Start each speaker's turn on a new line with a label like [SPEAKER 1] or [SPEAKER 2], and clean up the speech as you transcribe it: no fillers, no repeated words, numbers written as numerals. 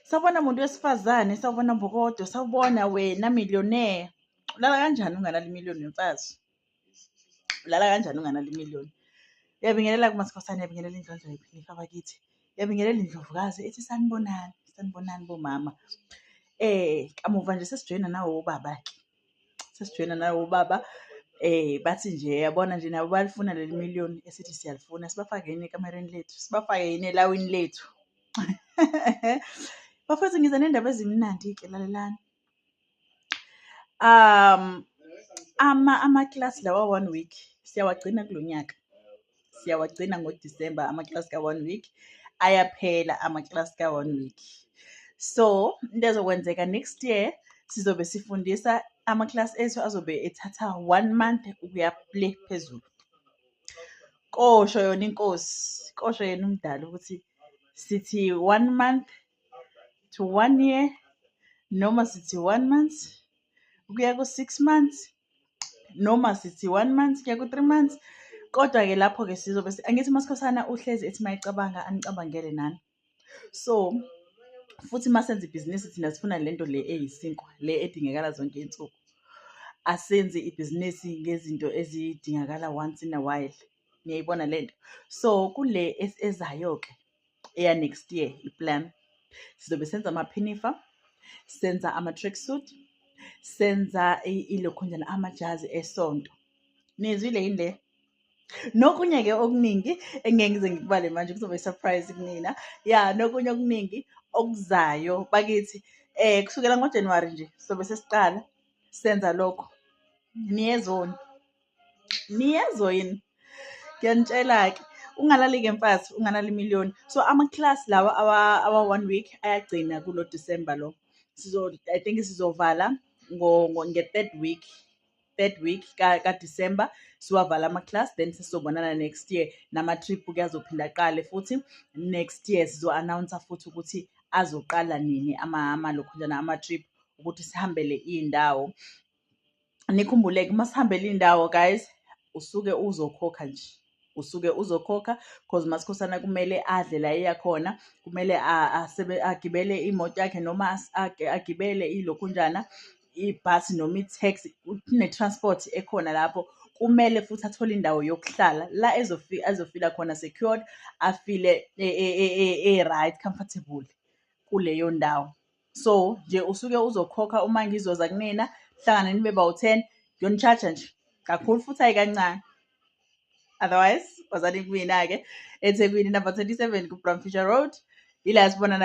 [SPEAKER 1] Sawubona muntu wesifazane, sawubona mbokodo, sawubona wena millionaire. Ulala kanjani unganalo imiliyoni mfazi? Ulala kanjani unganalo imiliyoni? Uyabingelela kuMaSkhosana, uyabingelela indlondlo yephinifa bakithi. Uyabingelela indlovukazi ethi sanibonani, sanibonani bomama. Kamuva nje sesijoyina nawo obaba-ke. Sesijoyina nawo obaba. Bathi nje yabona nje nabo bayalifuna leli miliyoni esithi siyalifuna, sibafake yini ekamereni lethu, sibafake yini elawini lethu. Bafowethu, ngiza nendaba ezimnandi-ke, lalelani. Amakilasi lawa one week siyawagcina kulo nyaka. Siyawagcina ngoDisemba amakilasi ka-one week, ayaphela amakilasi ka-one week. So into ezokwenzeka next year, sizobe sifundisa amakilasi ethu azobe ethatha one month ukuya le phezulu. Kosho yona inkosi, kosho yena umdali ukuthi sithi one month to one year noma sithi one month kuya ku-6 months noma sithi one month kuya ku-3 months. Kodwa-ke lapho-ke sizobe, angithi uMaSkhosana uhlezi ethi mayecabanga anicabangele nani. So futhi masenza ibhizinisi thina sifuna lento le eyisinkwa, le edingekala zonke iy'nsuku. Asenzi ibhizinisi ngezinto ezidingakala once in a while. Niyayibona lento? So kule ezayo-ke eya next year i-plan, sizobe senza amaphinifa, senza ama-tracksuit, senza ilokhunjana, amajazi esonto. Nizwile yini le? Nokunye-ke okuningi engeke ngize ngikubale manje, kuzoba i-surprise kunina. Ya, nokunye okuningi okuzayo bakithi. Kusukela ngoJanuwari nje sobe sesiqala senza lokho. Niyezoni? Niyezwa yini? Ngiyanitshela-ke, ungalali-ke mfazi, unganalo imiliyoni. So amaklasi lawa awa one week ayagcina kulo December lo. I think sizovala nge-third week, third week ka-December siwavala ama-class, then sesizobonana next year. Nama-trip kuyazophinda aqale futhi next year, sizo-announce-a futhi ukuthi azoqala nini amalokhunjana ama-trip ukuthi sihambele iy'ndawo. Nikhumbule-ke uma sihambela iy'ndawo guys, usuke uzokhokha nje, usuke uzokhokha cause uMaSkhosana kumele adle la eya khona, kumele agibele imoto yakhe noma agibele ilokhunjana ibhasi noma i-taxi, kune-transport ekhona lapho. Kumele futhi athole indawo yokuhlala la azofila khona secured, afile e-right, comfortable kuleyo ndawo. So nje usuke uzokhokha uma ngizoza kunina, hlangane nibe bawu-10, ngiyoni-charge-a nje kakhulu futhi hhayi kancane. Otherwise, wozani kumina-ke eThekwini number 27 ku-Bram Fischer Road, ila sibonana.